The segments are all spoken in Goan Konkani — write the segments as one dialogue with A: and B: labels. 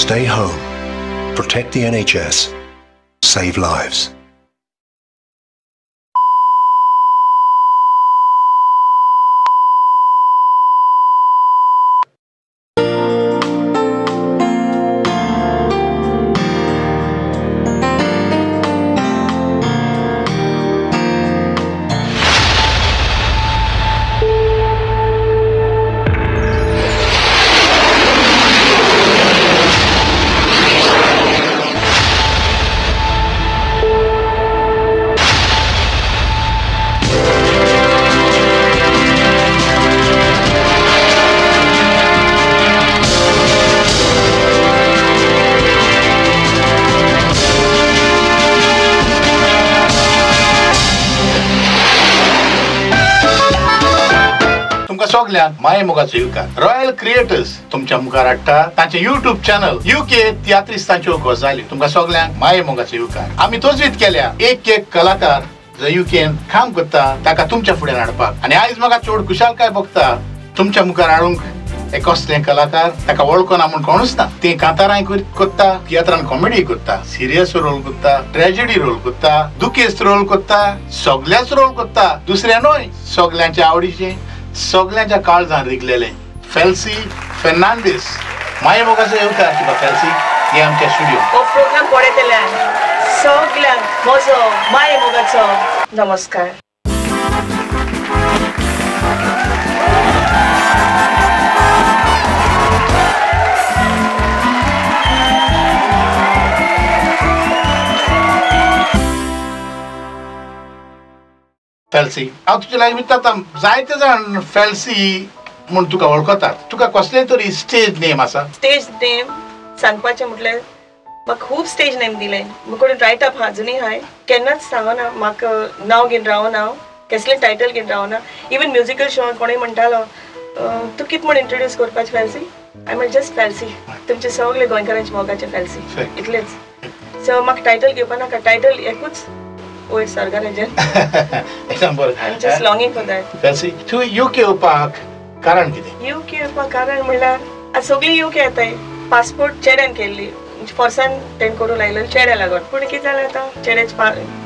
A: Stay home, protect the NHS, save lives.
B: सगळ्यांक माये मोगाचो येवकार. रॉयल क्रिएटर्स तुमच्या मुखार हाडटा तांचे युट्यूब चॅनल युके तियात्रिस्तांच्यो गजाली. तुमकां सगळ्यांक माये मोगाचो येवकार. आमी तजवीज केल्या एक एक कलाकार जो युकेन काम करता ताका तुमच्या फुड्यान हाडपाक. आनी आयज म्हाका चड खुशालकाय भोगता तुमच्या मुखार हाडूंक एक कसलें कलाकार ताका वळखना म्हूण कोणूच ना. ते कांतारांय करता, तियात्रान कॉमेडी करता, सिरियस रोल करता, ट्रेजेडी रोल करता, दुखेस्त रोल करता, सगळ्याच रोल करता. दुसऱ्या न्हय, सगळ्यांच्या आवडीचे, सगळ्यांच्या काळजान रिगलेले फेल्सी फेर्नांडीस. माये मोगाचो येवकार तुका फेल्सी, हे आमच्या स्टुडियो.
C: हो प्रोग्राम पळयतल्यान सगळ्यांक म्हजो माये मोगाचो नमस्कार.
B: फेल्सी, हांव तुजे लागीं विचारता, जायते जाण फेल्सी म्हूण तुका वळखतात, तुका कसलें तरी स्टेज नेम आसा?
C: स्टेज नेम सांगपाचें म्हटल्यार म्हाका खूब स्टेज नेम दिले. म्हाका रायट अप अजुनूय हाय, केन्नाच सांगना म्हाका नांव घेवन रावना, हांव कसलें टायटल घेवन रावना. इवन म्युजिकल शो कोणूय म्हणटालो तूं कितें म्हूण इंट्रोड्यूस करपाचें फेल्सी, I म्हण जस्ट फेल्सी, तुमचे सगळे गोंयकारांचे मोगाचे फेल्सी, इतलेंच. सो म्हाका टायटल घेवपा नाका, टायटल एकूच वयर सरकाराचें.
B: एकदम बरें.
C: I am just longing for that.
B: Felcy, तूं युके येवपाक कारण कितें?
C: युके येवपाक कारण म्हणल्यार आतां सगळीं युके येताय. पासपोर्ट चेड्यान केल्ली, फोर्सान तेणें करूंक लायलेली चेड्या लागून. पूण कितें जालें आतां चेड्याचे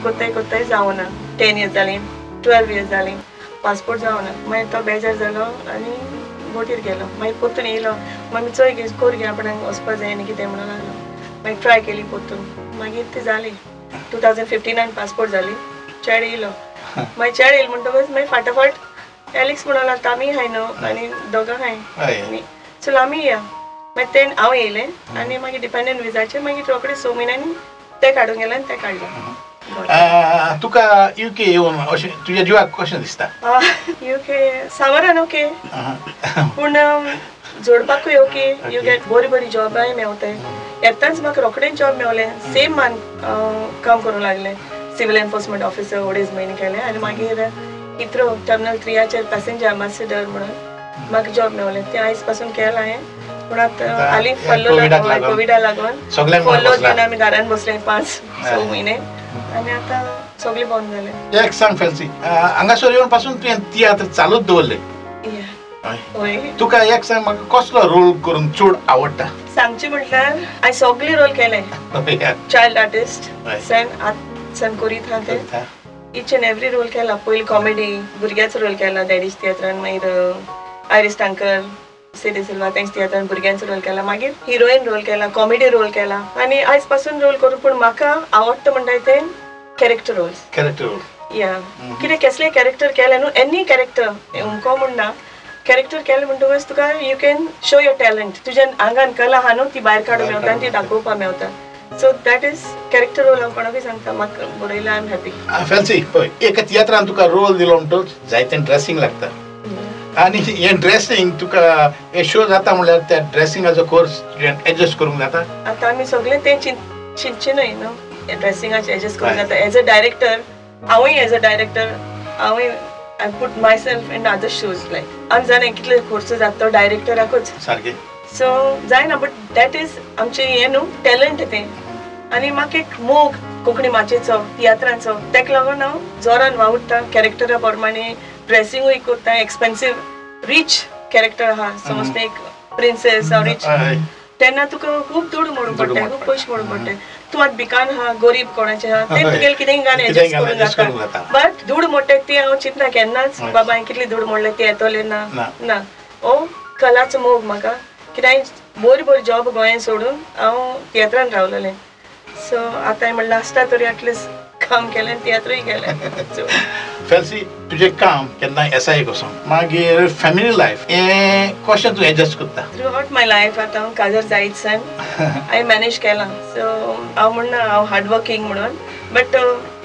C: करताय करताय जावना. 10 इयर्स जालीं, 12 इयर्स जालीं, पासपोर्ट जावना. मागीर तो बेजार जालो आनी बोटीर गेलो. मागीर परतून येयलो, मागीर चोय गे कोर गे आपणाक वचपा जाय आनी कितें म्हणून लागलो. मागीर ट्राय केली परतून, मागीर ती जाली. 2015 पासपोर्ट जाली, चेडो येयलो. मागीर चेडो येयलो म्हणटकच मागीर फाटाफाट एलिक्स म्हणून लागता आमी हाय न्हू आनी दोगां हाय, चल आमी या. मागीर तें हांव येयलें आनी मागीर डिपेंडंट विजाचेर मागीर रोखडे 6 म्हयन्यांनी ते काडूंक गेले आनी ते काडलें.
B: तुका युके येवन अशें तुज्या जिवाक कशें दिसता?
C: युके सामरान ओके, पूण जोडपाकूय ओके. You get बरी बरी जॉबांय मेवताय. येताच म्हाका रोखडेंच जॉब मेवलें. सेम मान काम करूंक लागलें. सिवील एनफोर्समेंट ऑफिसर 2.5 म्हयने केलें आनी मागीर हिथ्रो टर्मिनल 3 पॅसेंजर एम्बॅसिडर म्हणून म्हाका जॉब मेवलें. तें आयज पासून केलां हांवें. पूण आतां हालीं फल्लो कोविडा लागून फल्लो घेवन आमी घरान बसले 5-6 म्हयने आनी आतां सगळें बंद जालें.
B: एक सांग फेल्सी, हांगासर येवन पासून तुवें तियात्र चालूच दवरले. तुका एक सांग, म्हाका कसलो रोल करूंक चड आवडटा?
C: सांगचें म्हटल्यार हांवें सगळे रोल केले. चायल्ड आर्टिस्ट सन आतां सन कोरीत आहा ते इच एंड एवरी रोल केला. पयलीं कॉमेडी भुरग्याचो रोल केला डॅडीज तियात्रान, मागीर आयरीस टांकर सिटी सिल्वा तेंच्या तियात्रान भुरग्यांचो रोल केला, मागीर हिरोइन रोल केला, कॉमेडी रोल केला आनी आयज पासून रोल करूं. पूण म्हाका आवडटा म्हणटा तें कॅरेक्टर रोल्स.
B: कॅरेक्टर रोल
C: या कितें कसलें कॅरेक्टर केलें न्हू, एनी कॅरेक्टर अमको म्हूण ना, कॅरेक्टर केलें म्हणटकच तुका you can show your talent. तुज्या आंगान कला आहा न्हू ती भायर काडूंक मेवता आनी ती दाखोवपाक मेवता. So that is character role. हांव कोणाकूय सांगता म्हाका बरयलां, I am happy.
B: Felcy, पळय एका तियात्रान तुका रोल दिलो म्हणटकच जायतें ड्रेसींग लागता आनी हें ड्रेसींग तुका हे शो जाता म्हणल्यार त्या ड्रेसिंगाचो कोर्स एडजस्ट करूंक जाता?
C: आतां आमी सगळें तें चिंतचें न्हय न्हू, ड्रेसिंगाचें एडजस्ट करूंक जाता. एज अ डायरेक्टर हांवूय एज अ डायरेक्टर हांवूय I put myself in other shoes. Like आमी जाणा कितले खर्च जाता तो डायरेक्टराकूच
B: सारकें.
C: सो जायना, बट that is आमचें हें न्हू टॅलंट तें. आनी म्हाका एक मोग कोंकणी माचयेचो, तियात्रांचो, तेका लागून हांव जोरान वावुरता कॅरेक्टरा प्रमाणे. ड्रेसिंगूय करता, एक्सपेन्सीव रीच कॅरेक्टर आहा, समज तें एक प्रिन्सेस रिच तेन्ना तुका खूब दुडू मोडूंक पडटा, खूब पयशे मोडूंक पडटा. तूं आतां भिकान आहा, गरीब कोणाचे आहा, ते तुगेले कितेंय घालून एडजस्ट करूंक जाता. बट दुडू मोडटा ती हांव चिंतना केन्नाच, बाबा हांवें कितली दुडू मोडले ती येतले ना ना. हो कलाचो मोग म्हाका, कित्याक बरी बरी जॉब गोंयांत सोडून हांव तियात्रान रावलेलें. सो आतां म्हणल्यार लास्टा तरी एटलिस्ट काम केलें, तियात्रूय केलें.
B: फेल्सी, तुजें काम केन्ना एस I कसो, मागीर फॅमिली लायफ हें कशें तूं एडजस्ट करता?
C: थ्रू आवट my life आतां हांव काजार जायत सान हांवें मॅनेज केलां. सो हांव म्हणना हांव हार्डवर्कींग म्हणून, बट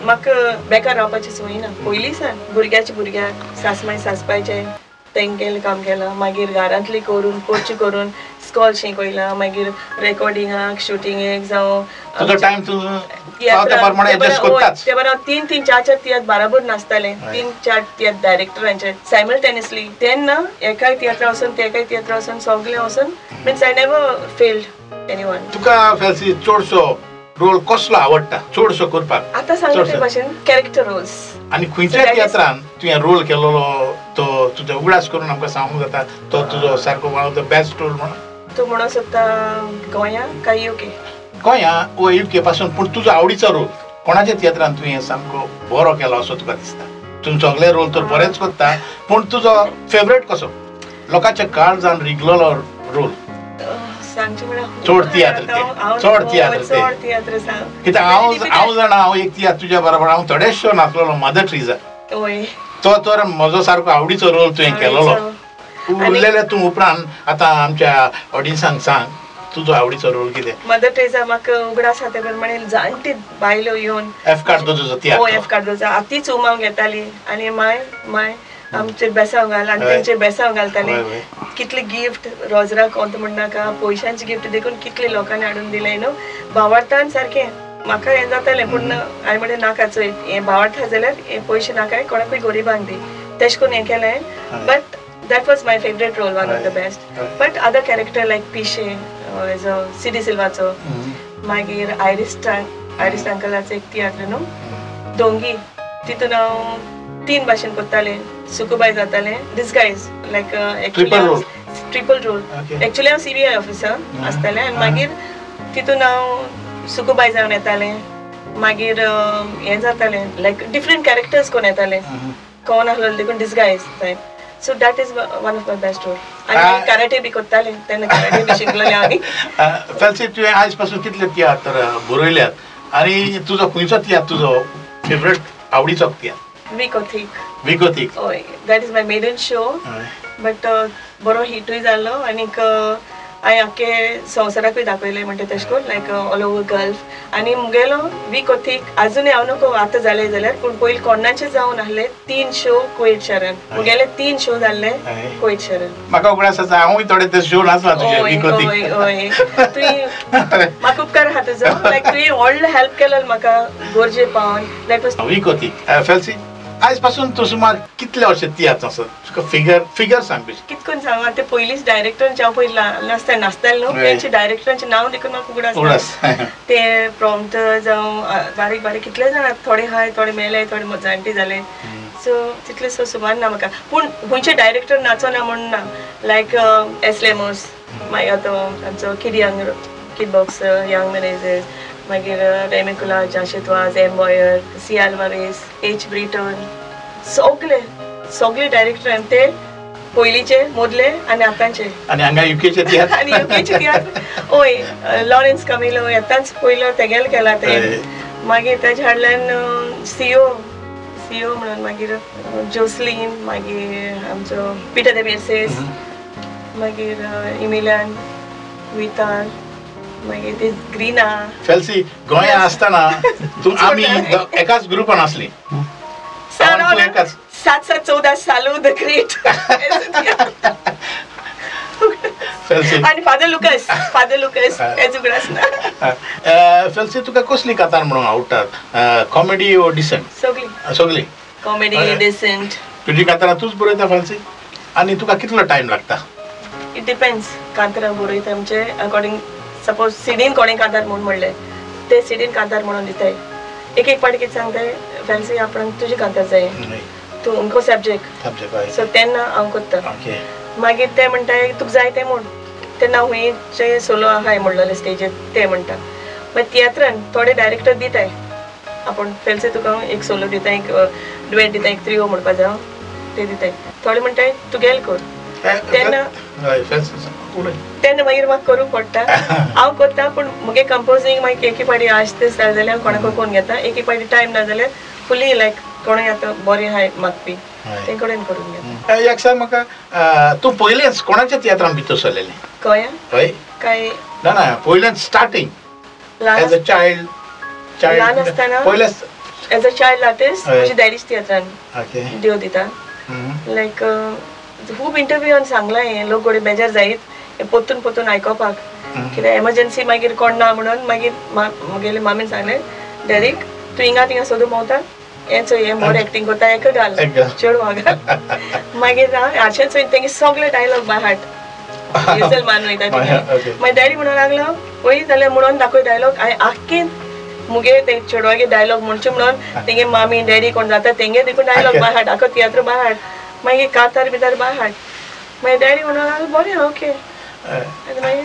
C: म्हाका बेकार रावपाची संवय ना. पयलीं सान भुरग्याचे भुरग्याक, सासमाय सासपायचें तेंगेलें काम केलां, मागीर घरांतली करून पोरची करून स्कॉल शिकयलां, मागीर रेकॉर्डिंगाक शुटिंगेक जावं ते बरोबर 3 3 4 4 तियात्र बराबर नासताले, 3 4 तियात्र डायरेक्टरांचे सायमल्टेनियसली. तेन्ना एकाय तियात्रा वचून ते एकाय तियात्रा वचून सगळे वचून means I never failed anyone.
B: तुका फेल्सी चडसो रोल कसलो आवडटा चडसो करपाक?
C: आतां सांगता ते भाशेन कॅरेक्टर रोल्स.
B: आनी खंयच्या तियात्रान तुवें रोल केलेलो तो तुजो उगडास करून आमकां सांगूंक जाता, तो तुजो सारको one of the best role म्हणून?
C: तूं म्हणूंक सोदता गोंया काय युके?
B: गोंया वो युके पासून, पूण तुजो आवडीचो रोल कोणाच्या तियात्रान तुवें सामको बरो केलो असो तुका दिसता? तूं सगळे रोल तर बरेच करता, पूण तुजो फेवरेट कसो, लोकांच्या काळजान रिगलेलो रोल?
C: सांगचें म्हळ्यार
B: चड तियात्र, चड तियात्र,
C: चड तियात्र सांग.
B: कित्याक हांव हांव जाणा, हांव एक तियात्र तुज्या बरोबर हांव थोडेच शो नासलेलो, मदर ट्रिजा, तो तर म्हजो सारको आवडीचो रोल तुवें केलेलो. उरलेले तूं उपरांत आतां आमच्या ऑडियन्सांक सांग तुजो आवडीचो रोल कितें?
C: मदर ट्रेजा म्हाका उगडास आसा ते प्रमाणे जाणटी बायलो येवन
B: एफ कार्दोजो तियात्र,
C: एफ कार्दोजो तीच उमाव घेताली आनी माय माय आमचे बेसांव घाल आनी तेंचे बेसांव घालताले. कितले गिफ्ट रोजराक कोंत म्हणनाका, पयशांचे गिफ्ट देखून कितले लोकांनी हाडून दिले न्हू. भावार्थान सारकें म्हाका हें जातालें, पूण हांवें म्हणलें नाका चोय हें भावार्थ जाल्यार हे पयशे नाकाय कोणाकूय गरिबांक दी, तेश करून हें केलें. But that was my favourite role, one of the best. But other character like Pishe as a C D सिल्वाचो, मागीर आयरिस आयरिस अंकलाचो एक तियात्र न्हू दोंगी, तितून हांव 3 भाशेन करतालें. सुकुबाय जातालें disguise like triple role. Actually हांव CBI officer आसतालें आनी मागीर तितून हांव सुकुबाय जावन येतालें, मागीर हें जातालें लायक डिफरंट कॅरेक्टर्स कोण येताले, कोण आसलो देखून डिस्गायज जाय. So that is one of my best role. आनी कराटे बी करतालें तेन्ना, कराटे बी शिकलेलें हांव.
B: फेल्सी, तुवें आयज पासून कितले तियात्र बरयल्यात आनी तुजो खंयचो तियात्र तुजो फेवरेट आवडीचो तियात्र?
C: विकोथीक.
B: विकोथीक,
C: हय, that is my maiden show. But बरो हिटूय जाल्लो आनीक हांवें आख्खे संवसाराकूय दाखयलें म्हणटा तशें करून लायक ऑल ओवर गल्फ. आनी मुगेलो विकोथीक आजुनूय हांव नको आतां जालें जाल्यार, पूण पयलीं कोणाचे जावन आसले 3 शो कुवेट शहरान, मुगेले 3 शो जाल्ले कुवेट शहरान.
B: म्हाका उगडास आसा हांवूय थोडे ते शो नासला तुजे विकोथीक.
C: हय, तुवें म्हाका उपकार आहा तुजो, लायक तुवें व्हडलो हेल्प केलो म्हाका गरजे पावन. That was
B: विकोथीक. फेल्सी, आयज पासून तूं सुमार कितले वर्सां तियात्र आसा तुका फिगर फिगर सांग बेश्टें.
C: कितकोन करून सांगू आतां पयलींच डायरेक्टरांचे हांव पयलीं नासता नासतालें न्हू, तेंचे डायरेक्टरांचें नांव देखून म्हाका उगडास. ते प्रॉम्प्टर जावं बारीक बारीक कितले जाण, थोडे हाय थोडे मेले, थोडे जाणटे जाले, सो तितले सो सुमार ना म्हाका. पूण खंयचे डायरेक्टर नाचो ना म्हूण ना, लायक एस लेमोस, मागीर आतां आमचो kid young kid boxer young Menezes, मागीर रेमिकुला जाशेतवाज, M Boyer, C Alvares, H Britton, सगळे सगळे डायरेक्टर ते पयलींचे मदले आनी आतांचे.
B: आनी हांगा युकेचे तियात्र,
C: आनी युकेचे तियात्र हय, लॉरेन्स कामिलो आतांच पयलो तेगेले केला ते, मागीर तेज्या हाडल्यान सीओ सीओ म्हणून, मागीर जोसलीन, मागीर आमचो पिटर दे बेर्सेस, मागीर इमिल्यान वितार, मागीर ते ग्रीना.
B: फेल्सी, गोंया आसतना तूं आमी एकाच ग्रुपान आसली.
C: 7 7 14 सालू the great आनी फादर लुकस, फादर लुकस हेच उगडास ना.
B: फेल्सी, तुका कसली कातार म्हणूंक आवडटात, कॉमेडी ओ डिसंट?
C: सगळी,
B: सगळी
C: कॉमेडी डिसंट.
B: तुजी कातारां तूंच बरयता फेल्सी, आनी तुका कितलो टायम लागता?
C: It depends, कांतारां बरयता आमचे अकॉर्डिंग, सपोज सिडीन कोणें कांतार म्हूण म्हणलें ते सिडीन कांतार म्हणून दिताय. एक एक पाटी कितें सांगताय फेल्सी, आपणाक तुजी कांतार जाय, तूं अमको सब्जेक्ट, सो तेन्ना हांव करता. मागीर ते म्हणटाय तुका जाय तें म्हूण, तेन्ना हुंयचे सोलो आहाय म्हणलेले स्टेजीर ते म्हणटा. मागीर तियात्रान थोडे डायरेक्टर दिताय आपूण फेल्से तुका एक सोलो दिता, एक डुएट दिता, एक त्रियो म्हणपा जाय ते दिताय. थोडे म्हणटाय तुगेले कर तेन्ना तेन्ना मागीर म्हाका करूंक पडटा. हांव करता पूण मुगे कंपोजींग मागीर एक फावटी आयज जालें जाल्यार हांव कोणाकूय करून घेता, एक फावटी टायम ना जाल्यार फुली लायक कोणूय आतां बरें आहाय मागपी ते कडेन करून घेता.
B: एक सांग म्हाका, तूं पयलेंच कोणाच्या तियात्रान भितर सरलेलें?
C: गोंया
B: हय
C: काय
B: ना ना पयलेंच स्टार्टींग एज अ चायल्ड?
C: ल्हान आसतना
B: पयलेंच
C: एज अ चायल्ड आर्टिस्ट म्हजी डॅडीच तियात्रान देव दिता. लायक खूब इंटरव्यूआन सांगलां हें, लोक घोडये बेजार जायत हें परतून परतून आयकोपाक कित्याक एमर्जन्सी मागीर कोण ना म्हणून मागीर म्हगेले मामीन सांगलें डॅडीक तूं हिंगा थिंगा सोदूंक भोंवता, हें चोय हें बरें एक्टींग करता हेका घाल चेडवां घाल. मागीर हांव हाचें चोय तेंगे सगळे डायलॉग बाय हार्ट रिहर्सल मारून वयता. मागीर डॅडी म्हणूंक लागलो वय जाल्यार म्हणून दाखय डायलॉग. हांवें आख्खे मुगे ते चेडवागे डायलॉग म्हणचे म्हणून तेंगे मामी डॅडी कोण जाता तेंगे देखून डायलॉग बाय हार्ट, आखो तियात्र बाय हार्ट, मागीर कातार बितार बाय हार्ट. मागीर डॅडी म्हणूंक लागलो बरें ओके. आनी मागीर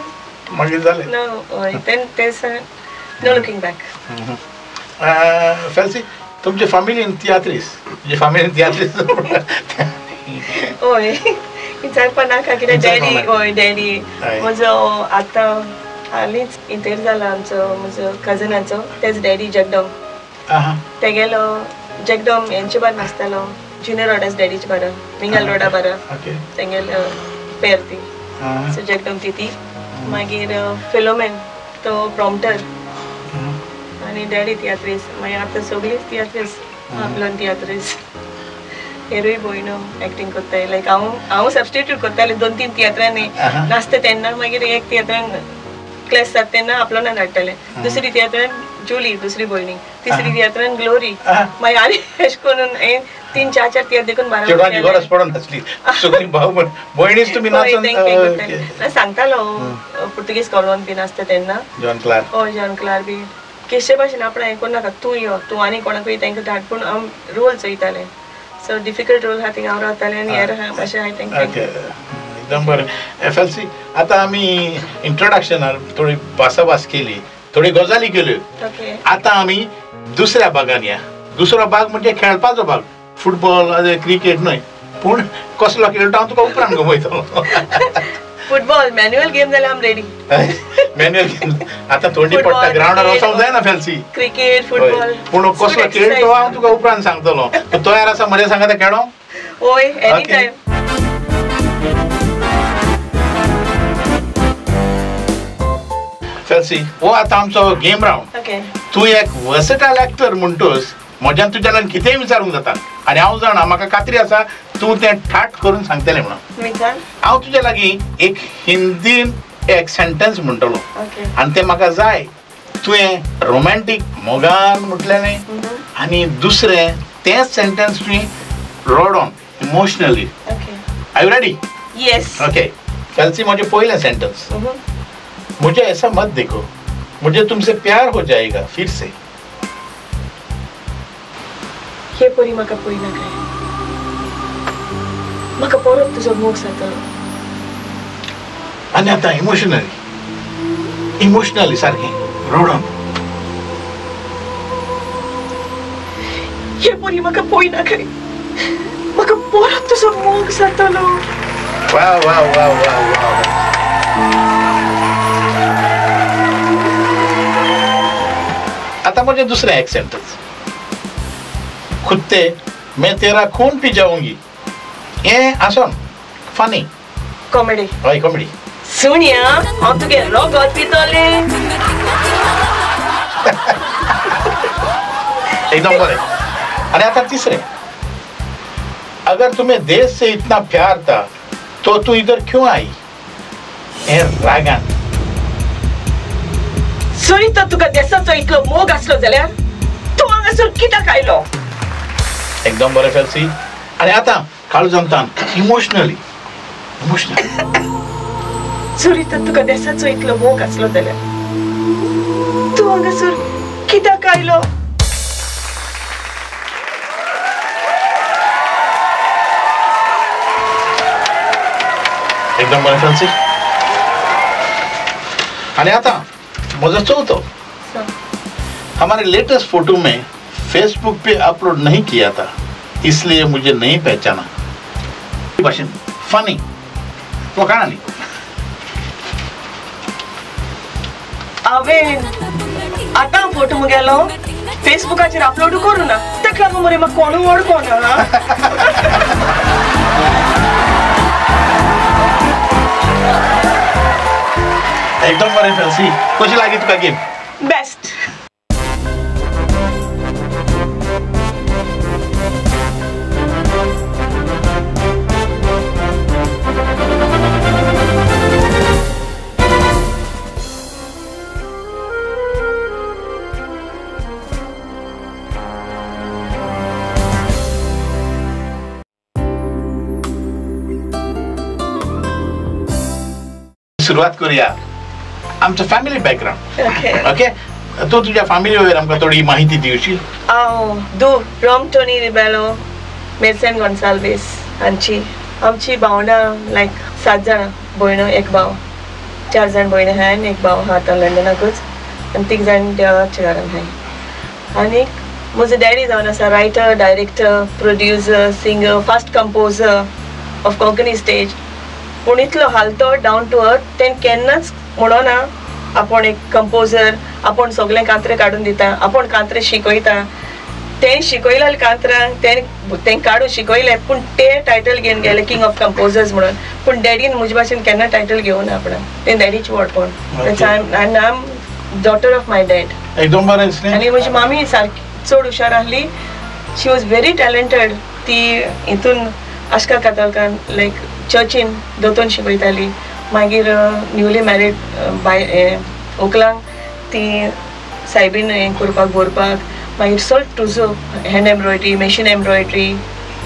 B: मागीर जालें
C: नो हय ते नो लुकींग बॅक.
B: फेल्सी, तुमचे फामिलीन तियात्रीस? तुमचे फामिलीन तियात्रीस?
C: हय विचारपा नाका कित्याक डॅडी हय डॅडी म्हजो आतां हालींच इंतेर जाला आमचो म्हजो कजनाचो, तेच डॅडी जगदम तेगेलो जगदम हेंचे बार नासतालो ज्युनियर रोडास डॅडीचे बारा मिंगल रोडा बारा तेंगेलो पेर ती सो जगदम तिती. मागीर फिलोमेन तो प्रॉम्प्टर आनी डॅडी तियात्रीस. मागीर आतां सगळींच तियात्रीस आपल्यान तियात्रीस हेरूय भयणो एक्टींग करताय. लायक हांव हांव सबस्टिट्यूट करतालें 2-3 तियात्रांनी नासता तेन्ना मागीर एक तियात्रान क्लॅश जाता तेन्ना आपलोनान हाडटालें, दुसरी तियात्रान जुली दुसरी भयणी, तिसरी तियात्रान ग्लोरी, मागीर आनी अशें करून हें 3-4 तियात्र देखून
B: चेडवांची गरज पडून नासली, सगळीं भाव भयणीच तुमी नाचून
C: सांगतालो. पुर्तुगीज कॉलोन बीन आसता तेन्ना
B: जॉन क्लार,
C: हय जॉन क्लार बी केशे भाशेन आपणें हें करूं नाका तूं यो तूं आनी कोणाकूय तांकां धाड, पूण हांव रोल चोयतालें. सो डिफिकल्ट रोल आहा थिंगा हांव रावतालें आनी हेर अशें हांवें तांकां.
B: एकदम बरें एफ एल सी, आतां आमी इंट्रोडक्शनार थोडी भासाभास केली, थोडी गजाली केल्यो. आतां आमी दुसऱ्या भागान या. दुसरो भाग म्हणजे खेळपाचो भाग, फुटबॉल क्रिकेट न्हय, पूण कसलो खेळटा हांव तुका उपरांत गमयतलो.
C: फुटबॉल मॅन्युअल गेम जाल्यार आम रेडी.
B: मॅन्युअल गेम आतां थंडी पडटा ग्रावंडार वचोंक जायना फेल्सी.
C: क्रिकेट फुटबॉल
B: पूण कसलो खेळ तो हांव तुका उपरांत सांगतलो. तूं तयार आसा म्हजे सांगता खेळोंक?
C: हय, एनी टायम.
B: फेल्सी, हो आतां आमचो गेम रावंड. तूं एक वर्सटायल एक्टर म्हणटूच म्हज्यान तुज्या लागून कितेंय विचारूंक जाता आनी हांव जाणा, म्हाका खात्री आसा तूं तें ठाट करून सांगतलें म्हणून. हांव तुज्या लागीं एक हिंदीन एक सेंटेन्स म्हणटलो आनी तें म्हाका जाय तुवें रोमॅन्टीक मोगान म्हटलें न्ही आनी दुसरें तेंच सेंटेन्स तुवें रडोन emotionally. Are you ready?
C: Yes.
B: Okay Felcy, म्हजें पयलें सेंटेन्स. मुझे ऐसा मत देखो, मुझे तुमसे प्यार हो जाएगा फिर से.
C: हे परी म्हाका पळयना काय, म्हाका परत तुजो मोग जातलो.
B: आनी आतां इमोशनली, इमोशनली सारकें रडोन.
C: हे परी म्हाका पळयना काय, म्हाका परत तुजो मोग जातलो.
B: वा वा वा वा वा. आता मुझे दूसरा एक सेंटेंस. कुत्ते मैं तेरा खून पी जाऊंगी. ये आसान फनी
C: कॉमेडी.
B: हय कॉमेडी.
C: सुनिया हांव तुगे रगत पितले.
B: एकदम बरे. अरे आता तीसरे, अगर तुम्हें देश से इतना प्यार था तो तू इधर क्यों आई? ए रागान.
C: सरी तर तुका देशाचो इतलो मोग आसलो जाल्यार तूं हांगासर कित्याक आयलो?
B: एकदम बरें फेल्सी. आनी आतां काळू जमतान इमोशनली, इमोशनली.
C: सरी तर तुका देशाचो इतलो मोग आसलो जाल्यार तूं हांगासर कित्याक आयलो?
B: एकदम बरें फेल्सी. आनी आतां म्हजो चौथो, हमारे लेटेस्ट फोटो में फेसबुक पे अपलोड नहीं किया था इसलिए मुझे नहीं पहचाना. भाशेन फनी तो कहानी.
C: हांवें आतां फोटो मुगेलो फेसबुकाचेर अपलोड करूं ना, ताका लागून मरे म्हाका कोणूय वळखना.
B: एकदम बरें फेल्सी, कशी लागली तुका गेम?
C: बेस्ट.
B: सुरवात करूया आमचो फॅमिली बॅकग्राऊंड. ओके, तूं तुज्या फॅमिली वयर आमकां थोडी माहिती दिवशी.
C: हांव दू रोम टोनी रिबेलो मेरसेन गोन्साल्वीस हांची. आमची भावंडां लायक 7 जाणां, भयणो एक भाव, 4 जाण भयणां आहाय आनी एक भाव आहा आतां लंडनाकूच, आनी 3 जाण देवाच्या घरान आहाय. आनी म्हजो डॅडी जावन आसा writer, director, producer, singer, first composer of Konkani stage. पूण इतलो हालतो डावन टू अर्थ, तें केन्नाच म्हणोना आपूण एक कंपोजर, आपूण सगळें कांत्रे काडून दिता, आपूण कांत्रे शिकयता. तें शिकयले कांत्रांक, तें काडून शिकयलें, पूण ते टायटल घेवन गेले किंग ऑफ कंपोजर्स म्हणून. पूण डॅडीन म्हजे भाशेन केन्ना टायटल घेवना आपणाक, तें डॅडीचें व्हडपण. आनी I am daughter of my dad.
B: एकदम बरें दिसलें.
C: आनी म्हजी मामी सारकी चड हुशार आसली, शी वॉज व्हेरी टॅलंटेड. ती हितून आशका कातोलकान लायक चर्चीन दोतोन शिकयताली, मागीर न्यूली मॅरीड बाय व्हंकलांक ती सायबीन हें करपाक भरपाक, मागीर सगळें तुजो हँड एम्ब्रॉयडरी, मॅशीन एम्ब्रॉयडरी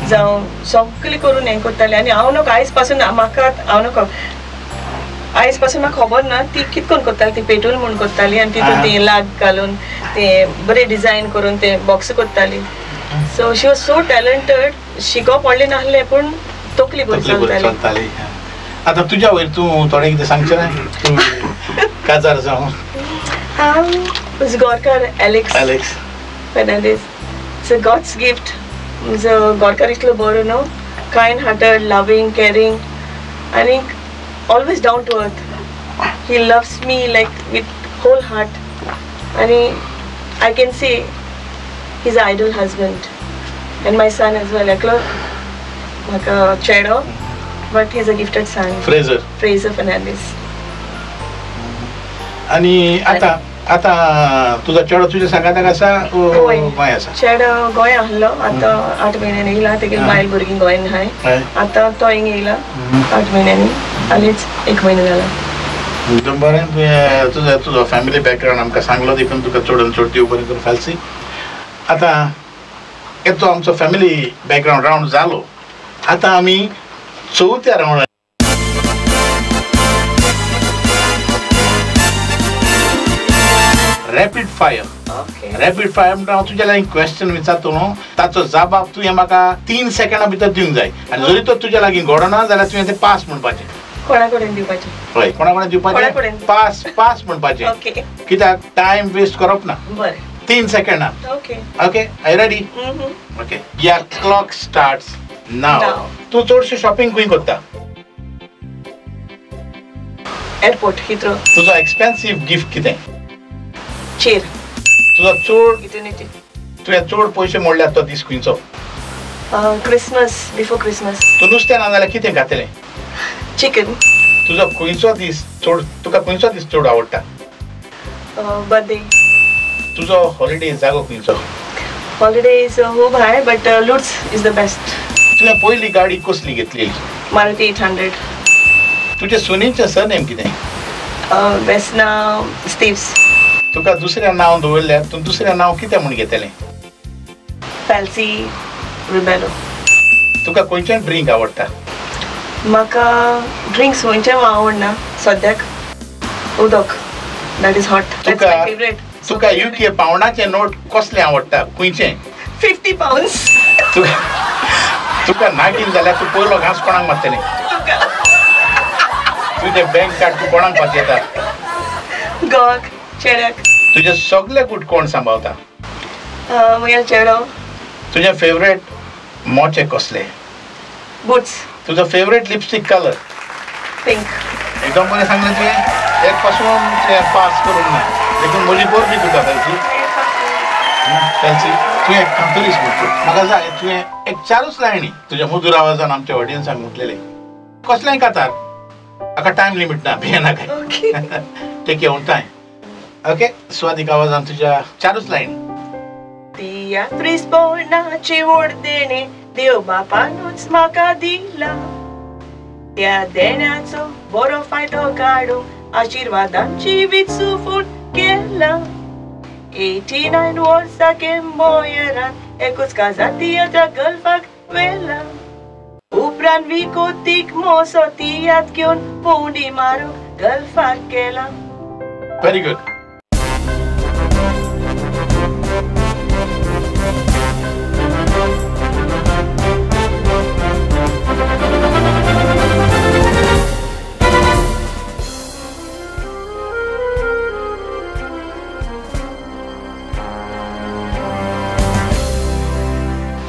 C: जावं सगळें करून हें करताली. आनी हांव न्हू आयज पासून म्हाका हांव न्हू आयज पासून म्हाका खबर ना ती कितें करून करताली. ती पेटूल म्हूण करताली आनी तितून ती लाग घालून ते बरें डिजायन करून ते बॉक्स करताली. So she was so talented. शिकोवप व्हडलें नासलें पूण तकली बरी चलताली.
B: आतां तुज्या वयर तूं थोडें कितें सांगचें ना? तूं काजार जावं.
C: हांव म्हजो गोरकार Alex
B: Alex
C: Fernandes. It's a God's gift. म्हजो गोरकार इतलो बरो न्हू, कायंड हार्टेड, लवींग, कॅरींग आनी always down to earth. He loves me like with whole heart आनी I can see he is a ideal husband and my son as well. एकलो म्हाका चेडो, but he is a gifted son.
B: Fraser,
C: Fraser Fernandes.
B: आनी आतां आतां तुजो चेडो तुज्या सांगाताक आसा? गोंय आसा
C: चेडो? गोंया आसलो, आतां 8 म्हयन्यांनी येयला. तेगेली बायल भुरगीं गोंयान आहाय. आतां तो हिंग येयला 8 म्हयन्यांनी, हालींच 1 म्हयनो जाला.
B: एकदम बरें. तुवें तुजो तुजो फॅमिली बॅकग्रावंड आमकां सांगलो देखून तुका चड चड देव बरें करूं फालसी. आतां येतो आमचो फॅमिली बॅकग्रावंड रावंड जालो. आतां आमी चवथ्या रावंडार रॅपीड फायर. रॅपीड फायर म्हणटा हांव तुज्या लागीं क्वेश्चन विचारतो न्हू, ताचो जबाब तुवें म्हाका 3 सेकंडा भितर दिवंक जाय. आनी जरी तो तुज्या लागीं घडना जाल्यार तुवें तें पास म्हणपाचें.
C: कोणा कडेन दिवपाचें?
B: हय, कोणा कडेन दिवपाचें? पास पास म्हणपाचें. कित्याक टायम वेस्ट करप ना.
C: बरें,
B: 3 सेकंडा.
C: Okay
B: okay, I ready? Okay, your clock starts now. तूं चडशें शॉपिंग खंय करता?
C: Airport, Heathrow.
B: तुजो एक्सपेन्सीव गिफ्ट कितें?
C: चेर.
B: तुजो चड तुवें चड पयशे मोडल्यात तो दीस खंयचो?
C: Christmas, before Christmas.
B: तूं नुस्तें ना जाल्यार कितें खातलें?
C: चिकन.
B: तुजो खंयचो दीस चड तुका खंयचो दीस चड आवडटा?
C: बर्थडे.
B: तुजो हॉलिडे जागो खंयचो?
C: हॉलिडे is खूब हाय, but Lourdes is the best.
B: तुवें पयली गाडी कसली घेतली?
C: मारुती 800.
B: तुजे सुनेचें सरनेम कितें?
C: वेसना स्टीव्स.
B: तुका दुसऱ्या नांव दवरल्यार तूं दुसऱ्या नांव कितें म्हूण घेतलें?
C: फॅल्सी रिबेलो.
B: तुका खंयचें ड्रिंक आवडटा?
C: म्हाका ड्रिंक्स खंयचें आवडना सद्याक, उदक, that is hot.
B: तुका तुका युके पावंडाचें नोट कसलें आवडटा? खंयचें?
C: 50 पावंड्स.
B: तुका नागीन जाल्यार तूं पयलो घांस कोणाक मारतलें? तुजें बँक कार्ड तूं कोणाक पातयेता?
C: घोवाक, चेड्याक.
B: तुजे सगळे गुट कोण सांबाळता?
C: म्हगे चेडो.
B: तुजे फेवरेट मोचे कसले?
C: बुट्स.
B: तुजो फेवरेट लिपस्टीक कलर?
C: पिंक.
B: एकदम बरें सांगलें तुवें, एक पासून पास करूंक ना, देखून म्हजी बरबी तुका फेल्सी. फेल्सी तुवें एक कांतरीस म्हणटा म्हाका जाय, तुवें एक चारूच लायणी तुज्या मधूर आवाजान आमच्या ऑडियन्साक म्हटलेलें. कसलेंय कातार, हाका टायम लिमीट ना, भियेना काय. Take your own time. Okay, सुवादीक आवाजान तुज्या चारूच लायणी.
C: तियात्रिस्पणाची वोड देणे देव बापानूच म्हाका दिला, त्या देण्याचो बरो फायदो काडूंक आशिर्वादांची विचू फूट केला. 89 वर्सां केंबोयरान एकूच काजार तियात्रा गल्फाक व्हेला. उपरांत विकोतीक मोसो तियात्र घेवन भोंवडी मारूंक गल्फाक गेला.
B: Very good.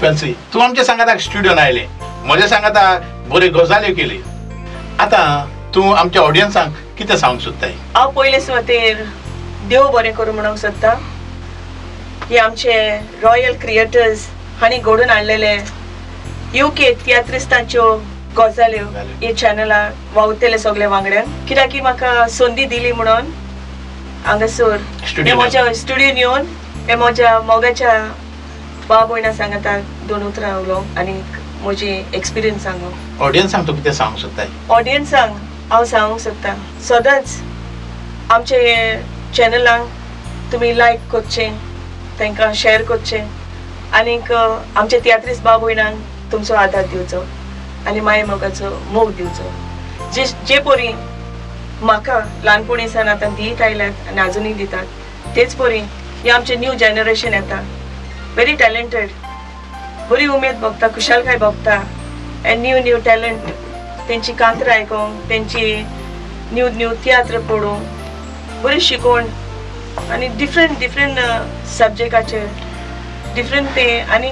B: Felcy, तूं आमच्या सांगाताक स्टुडियोन आयलें, म्हज्या सांगाताक बऱ्यो गजाल्यो केली. आतां तूं आमच्या ऑडियन्सांक कितें सांगूंक सोदताय?
C: हांव पयले सुवातेर देव बरें करूं म्हणूंक सोदता की आमचे रॉयल क्रिएटर्स हांणी घडोवन हाडलेले UK तियात्रिस्तांच्यो गजाल्यो हे चॅनलार वावुरतले सगळे वांगड्यांक, कित्याक की म्हाका संदी दिली म्हणून हांगासर म्हज्या स्टुडियोन येवन हे म्हज्या मोगाच्या भाव भयणां सांगाता दोन उतरां उलोवंक आनी म्हजी एक्सपिरियन्स सांगूंक.
B: ऑडियन्सांक तूं कितें सांगूंक सोदताय?
C: ऑडियन्सांक हांव सांगूंक सोदता, सदांच आमचे चॅनलांक तुमी लायक करचें, तांकां शेअर करचें आनीक आमचे तियात्रिस्त भाव भयणांक तुमचो आदार दिवचो आनी माये मोगाचो मोग दिवचो. जे जे परी म्हाका ल्हानपणी सावन आतां दीत आयल्यात आनी आजुनूय दितात, तेच परी हें आमचें न्यू जनरेशन येता, व्हेरी टॅलंटेड, बरी उमेद भोगता, खुशालकाय भोगता एंड न्यू न्यू टॅलंट तेंची कांतरां आयकोंक, तेंची न्यू न्यू तियात्र पळोवंक, बरी शिकोवन आनी डिफरंट डिफरंट सब्जेक्टाचेर डिफरंट ते आनी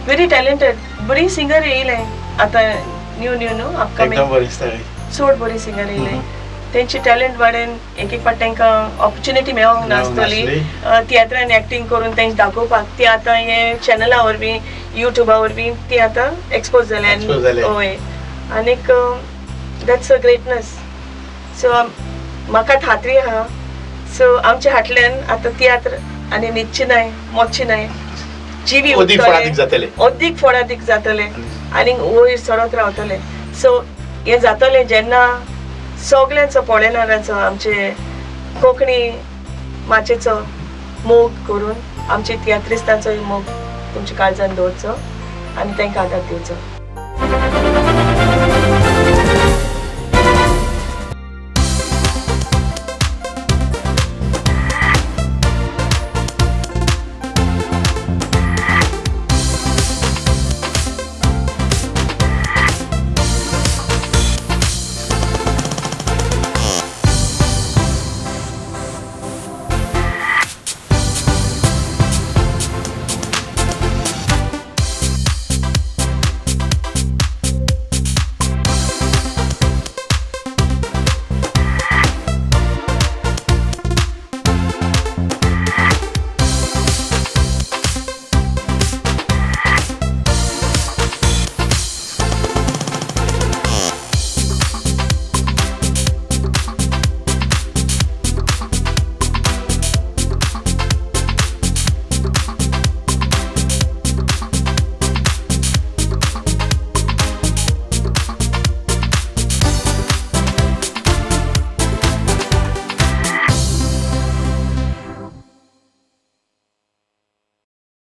C: व्हेरी टॅलंटेड बरी सिंगर येयले आतां न्यू न्यू न्हू अपकमींग चड बरी सिंगर येयले. तेंची टॅलंट वाडेन एक एक फावट तांकां ऑपॉर्चुनिटी मेळोंक नासतली तियात्रान एक्टींग करून तेंकां दाखोवपाक, ती आतां हे चॅनला वरवीं युट्यूबा वरवीं ती आतां एक्सपोज जाल्या. हय, आनीक that's a greatness. सो म्हाका खात्री आहा, सो आमच्या हाटल्यान आतां तियात्र आनी न्हिदची नाय, मोडची नाय, जिवी उरतले, अदीक फळादीक जातले आनी वयर सरत रावतले. सो हें जातलें जेन्ना सगल्यांचो पळयणाऱ्यांचो आमचे कोंकणी माचयेचो मोग करून आमचे तियात्रिस्तांचोय मोग तुमच्या काळजान दवरचो आनी तांकां आदार दिवचो.